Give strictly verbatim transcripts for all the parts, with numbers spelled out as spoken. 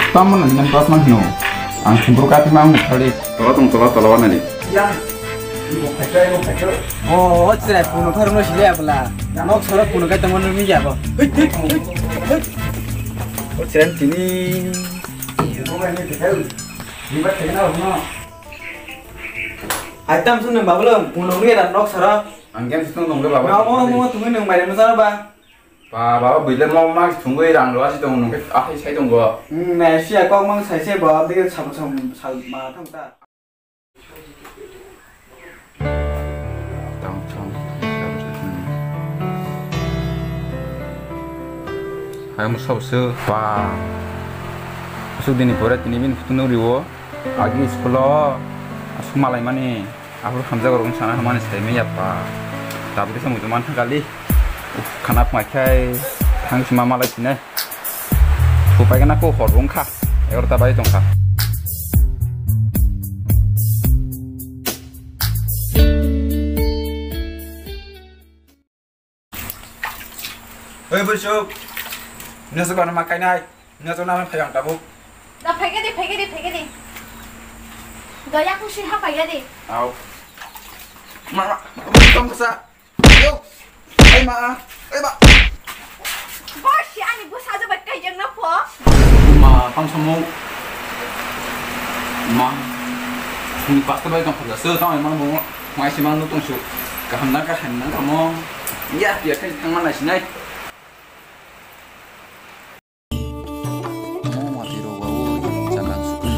Tamo nang nang class man hino. Ang sumbruk ati mang khali. Tola tong tola tola wana ni. O, o chwrai puno thar no sile abla. Nok soro puno kai tamo no mi jabo. O chwrai tini. Ai tam sun nang bablo puno ngi ra nok soro. Ang game situng nong le baba. Namo mo tumi nang mai no jana ba. Ba, baba, buile mo ma thungwi rang rwa si tong nung ke ahi sai tong go. Hmm, nai sia kok mang sai se bo, dikhe sabo sam sal ma thang ta. Tang thang. Hai mo sab se ba. Su dini pore tini bin phutu nuri wo. Agi school o asuk malai mani. Aphuru hamjak rok wng sana hwnmani sai manya pa. Tabuk kisa muitu man thang kali. Uff, khana phungai khai thang sima malai sinai. Supai gana ko hor wng kha. Egarota bai tong kha. Oi, Bursuk. Nasa kono ma kainai. Nasa nama phayang tabuk. Da phaikadi, phaikadi, phaikadi. Da yaku si ha phaikadi. Au. Ma, ma, ma, tong kasa. Yo. Ai ma, ai ba. Bosi ani busa jabat kaijak na pho. Ma, tang samo. Ma. Ni pasta bai tong kasa. So tang ai ma mo. Mai si ma no tong su. Kaham na kaham na kamo. Ya, ya kan tang mana sinai. Mo mati rok ba oi, jaga sukha.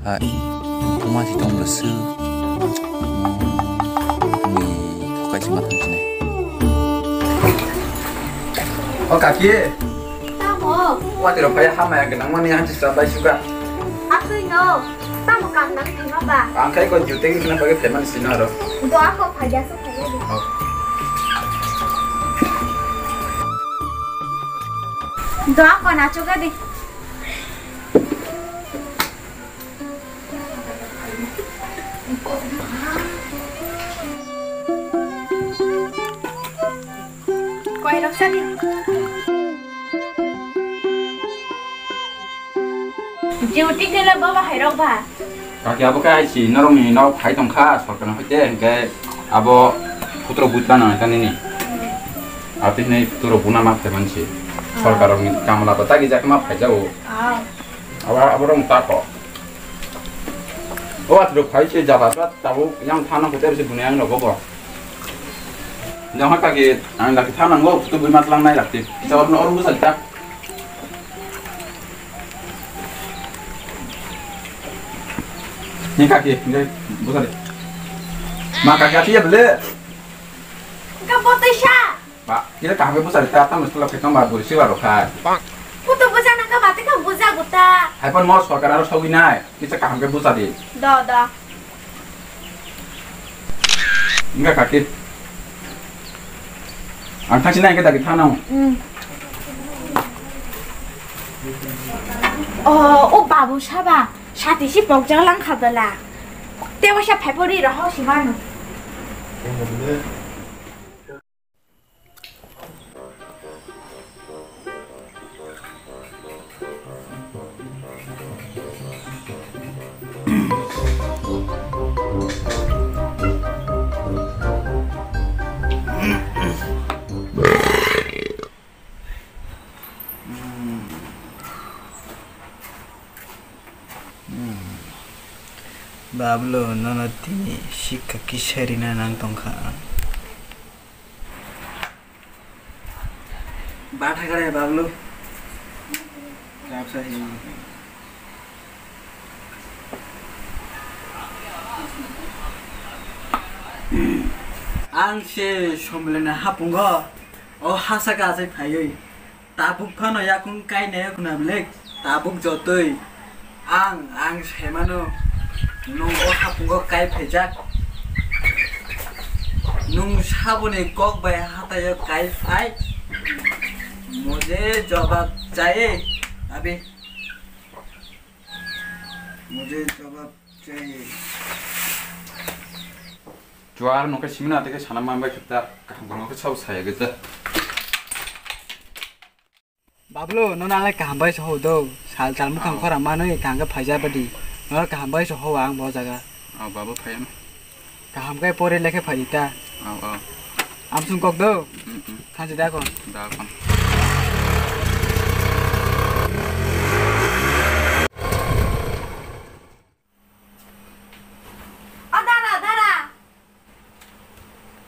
Hai, kuma si tong lese. Ni thokai si matang sini. O kaki. Tamo. Mati rok phai hamaya gwnang mani hansi sa bai suka. Asui no. Tamo kam nang thima ba. Ang khai ko juteng kena bagi payment sino ro. Do ako phai jasu phai di. Oh. Do ako na chuga di. Koi rok sani. Duty kela baba hai rok ba. Kaki abo khe aisi norokni nok phai tongkha sorkarni hoite, hinkhe abo phutrok bui tana nini. Abo tini phutrok buna ma phai mansi. Sorkarokni kamla bo tagi jak ma phai jago. Ah. Abo, abo rok tako. O atrok phai se jaba jat tabuk yang thana hote se bunai ang rogo bo. Jang ha kaki ang laki thana ngo phutrok bui ma tlang nai lakti. Jawab no orum busa ta. Ni kaki, ni busa de. Ma kaki ati ya bele. Ka botoi sa. Ba, kira kaham ke busa de ta tam mesti lo ke tong ba buri siwa ro khai. Putu busa nang ka bati ka busa guta. Hai pon mo sorkar aro sawi nai. Kisa kaham ke busa de. Do, do. Enggak kaki. Ang thangsi nai ke dagi thanao. Hmm. Oh, o babu saba, sati si pokjak lang kha bela. Tewa sa phai pori roho si manu. Bablo, nono tini sikha kisa rina nang tongkha ang. Batha kare Bablo. Kapsa hi. Ang se somlena hapungo. O hasa ka asai phaiwi. Tabuk phano yakung kainai khuna belek, tabuk jotoi ang, ang saimano nwng o hapungo kai phaijak. Nwng saboni kok bai hataio kai phai, mujhe jawab chahiye, abhi mujhe jawab chahiye. Chuar nokhe simina teke sana manbai khita kaham kono khe sabo saya geta. Pablo, nono ang kaham bai soho do. Sal sal mukhang Oh. khora manwi kaham khe phaija badi. Nono kaham bai soho ang bo jaga. Oh, babu phai ano. Kaham khe pore lekhe phai ta. Oh, oh. Amsung kok do. Mm, mm. Thansi da kon. Da kon. O dada, dada.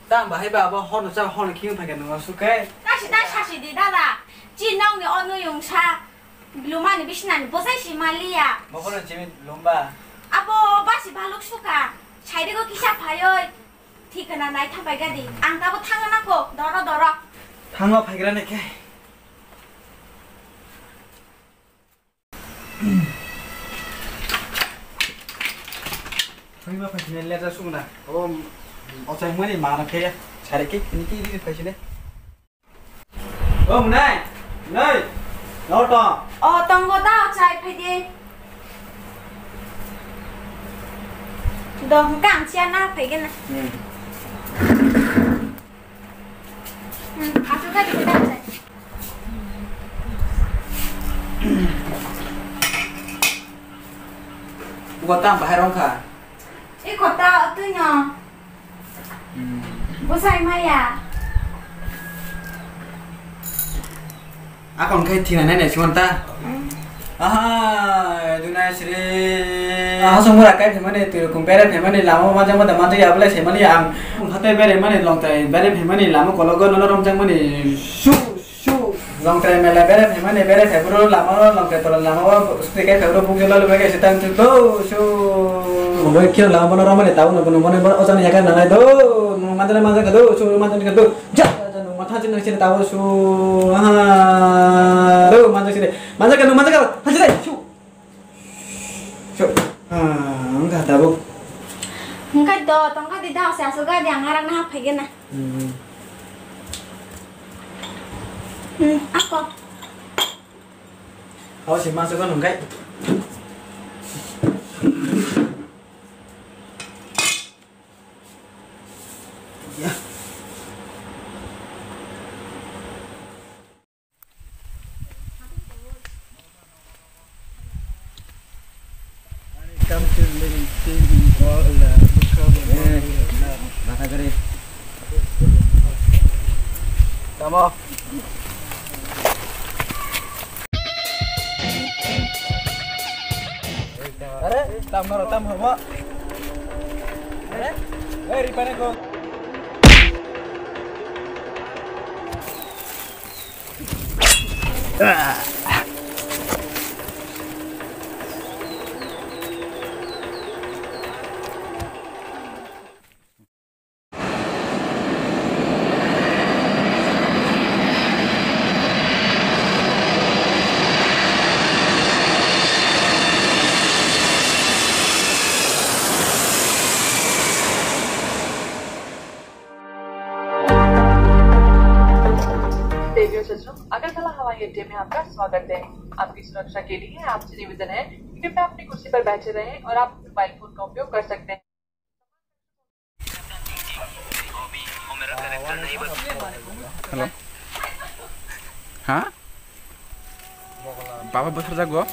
Tang bahai ba abo horno cha horno khiyung phaikha nung asuk khe. Tasi ta sasi di dada. Chin nong ni o nuyung sa. Lumani bisinani bosai si maliya. Mokono chimi lumba. Abo basi baluk suka. Sairigo kisa phayoi. Thikana nai thapai gadi. Ang tabo thangna ko. Doro doro. Thangma phaigra ne khe. Thangma phaisine letter sukna. O, ochai mani mana khe. Sare ke, niki ri phaisine. O, Munai. Munai. Noto. O, tongo da, ochai phaidi. Do, hwnkhe ang siya na phaigena. Hmm. Hmm, aswk kha dikhe da, ochai. Ugo tam bahai rong kha. Iko ta, twi no. Hmm. Bwsai maya. Akon khai thina nai nai simon ta. Hmm. Aha, dunai sri. Aha, songmura kai phaimani, twi rukung bere phaimani, lama manjak mada manjak ya belai saimani ang. Hatai bere mani, longtai bere phaimani, lama kologo nono romjak mani. Su. Su, longtrai mela bere phaimani, bere phaiboro lama o, longtrai tola lama o, sri kai phaiboro bukjolo lubai kai sitang tu do, su. Mungoi kiro lama bono romani tau no bono bono bono ojani yaga nanai do, nung manjana manjaka do, su manjana ka do, ja, ja, ja, nung matha jin nang sini tau su, aha, do, manjak sini, manjaka nung manjaka, ha sini, su. Su, ah, wngkha tabuk. Wngkha do, tongkha di da, se aswk gadi ang arak na phai gana. Hmm. Hmm, ako. Hao si masuk kan hwnkhe. Ya. Tamo. Are, tam noro, tam homo. Are, oi, ripane ko. देवियों सज्जनों, अगरतला हवाई अड्डे में आपका स्वागत है। आपकी सुरक्षा के लिए आपसे निवेदन है कि कृपया अपनी कुर्सी पर बैठे रहें और आप मोबाइल फोन का उपयोग कर सकते हैं। Hello. Ha? Baba bwsarjago?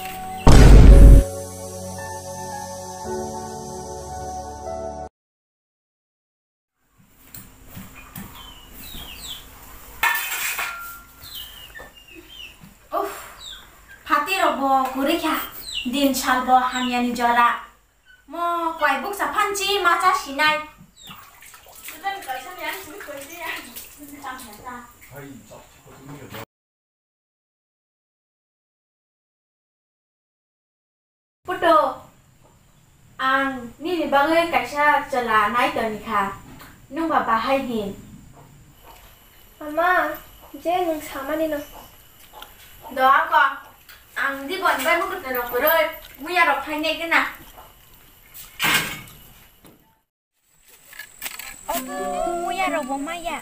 Uff, phatirokbo kwrwi kha, din salbo hamyani jora. Mo kwai bukcha phanchi macha sinai. Puto, ang nini bagwi kaisa chwla nai toni kha, nwng ba bahai hin. Ama, je nwng samani no. Do ako, ang di bon bai mukut no rok roi, muya rok phai nai gana. Obo muya rok bo maya.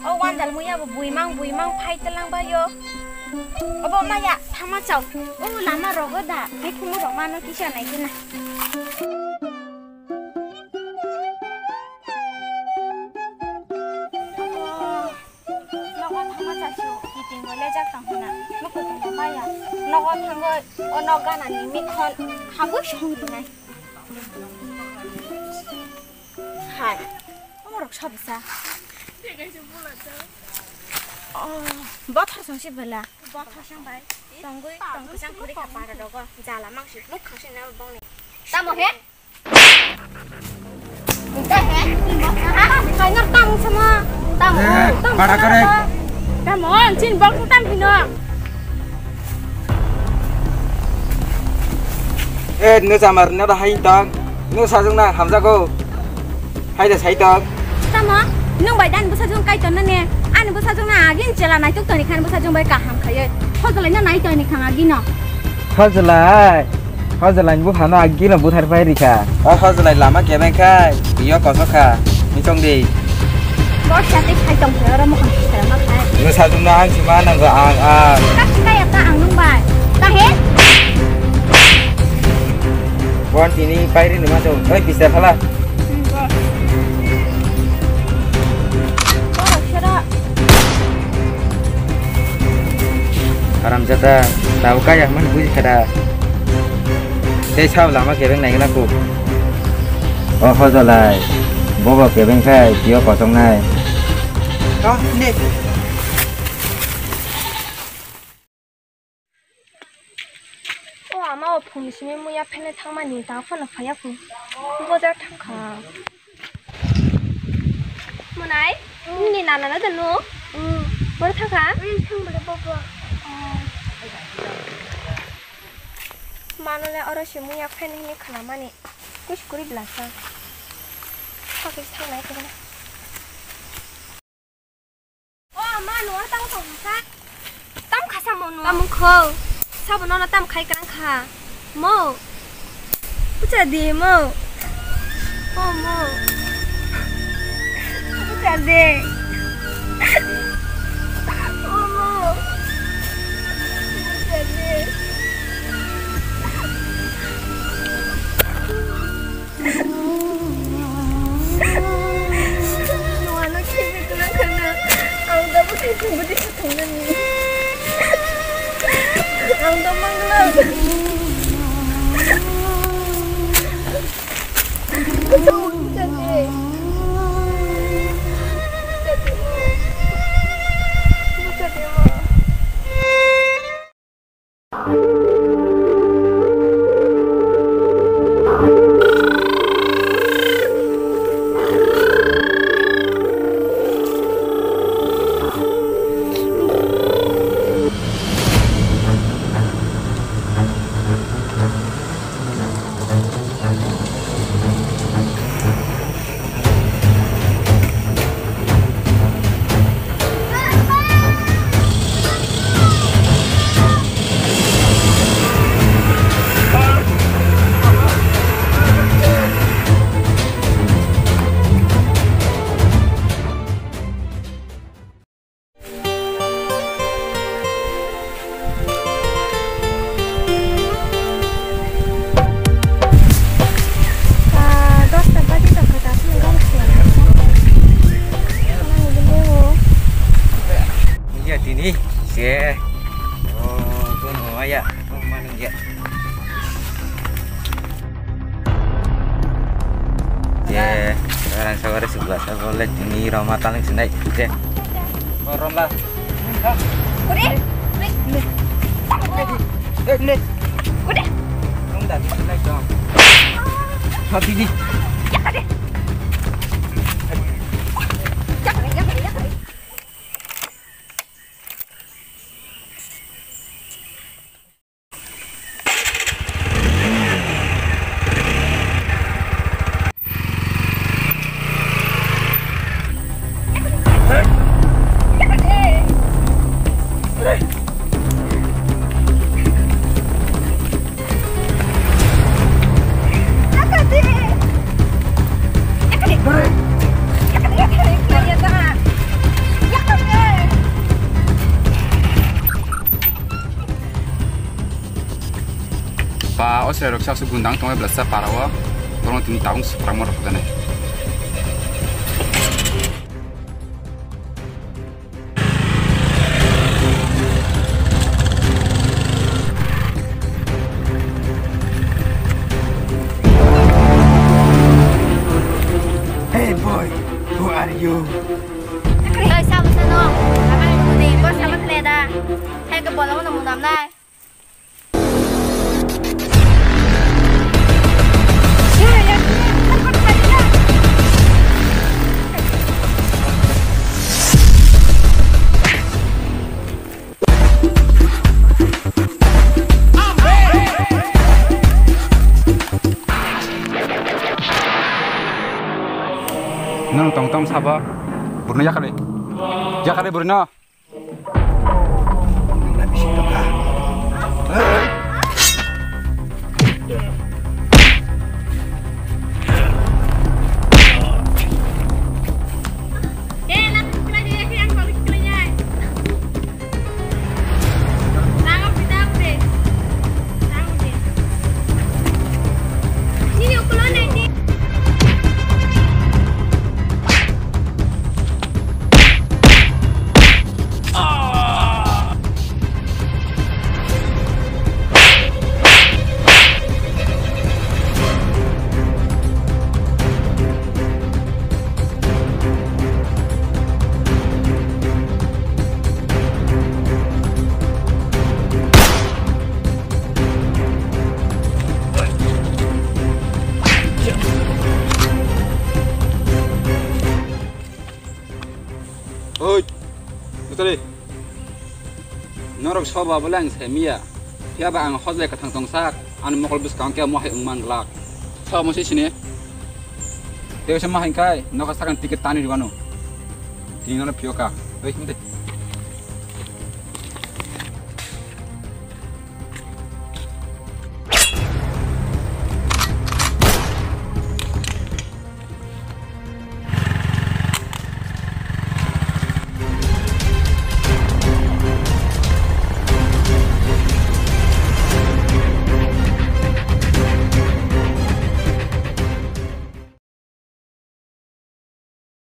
O wandal muya bo buimang buimang phai tlang bayo. Obo maya thama chao. O lama rogo da. Bikhumu rok mano kisa nai gana. Nogo thangma chasio, kiting bo lejak tang Nogo thangwi o nok ganani mikhon habwi songrinai. Hai, omorok sabisa. Oh, bothor songsi bela. Bothor song bai. Tongwi tong kwchang kwrwi kha para rogo. Jala mangsi nuk khasi na bongni. Tamo he? Tamo, tamo, tamo. Para kare. Tamo, chin bok tam hino. Eh, no jamar, no da hai tang. No sajung na hamjago. Hai da sai tang. Tamo, nung bai dan bwsajung kai ton ne. Ani bwsajung na agin chela nai tuk toni khan bwsajung bai kaham khaiye. Hojolai na nai toni khan agino. Hojolai. Hojolai ni buphano agino buthar pai rikha. O hojolai lama kebeng khai, iyo kosok kha. Ni chong di. Bor sate khai tong khe oro mokhang sara ma khai. Nung sajung na ang sima nang ang ang. Ka sikai ta ang nung bai. Ka he? Bon tini pairi numa chong. Oi, bisar phala. Haramjada, tabo kaya hwnmani buji kha da. Tei sao lama kebeng naigwna kuk. O hojolai, bobo kebeng khai, tio kosongnai. O ama, o phung simi muya phene thangmani ta phano phaya phu. Bojar thangkha. Monai, ni nana na danu? Bor thangkha? Thang bole bobo. Manole oro si muya phene hini khanamani. Kuskuri blasa. Hakis thangnai kebena. O ma, no tamo tong kha. Tam kha samo no. Tamo kho. Sabo no tam khai kang kha. Mo. Pucha di mo. O mo. Pucha di. O mo. Pucha di. Nung ano khibidi na khana, ang da bwthai thung bwthai thung nani. Ang da mangla. Ah, dosta baji tongkha, daphne gana se. Iya, tini se. Oh, kono aya, oh, manung ya. Ye, orang sabar sebelah sabar lek ini Roma taling senai. Ye. Roma. Kore, kore. Eh, ne. Kore. Roma dah senai dong. Hati di. Ya kade. Ya kade, ya kade, ya kade. Ba, o chwrairok sak se gundang tongo belasa para o, borokno tini tabuk swprakma rwkha nai. Ke bola mana munam nai. Nang tong tong sabo, burno yakali. Yakali burno. Oi, Butali. Norok soba bole ang sai miya. Phiya ba ang hojai kwthang tongsak, ani mokol bwskang khe mohai wng man glak. Soba mo se sini. Tei se ma hai kai, nokha sakang ticket tani rwano. Tini nono phiyo ka. Oi, himte.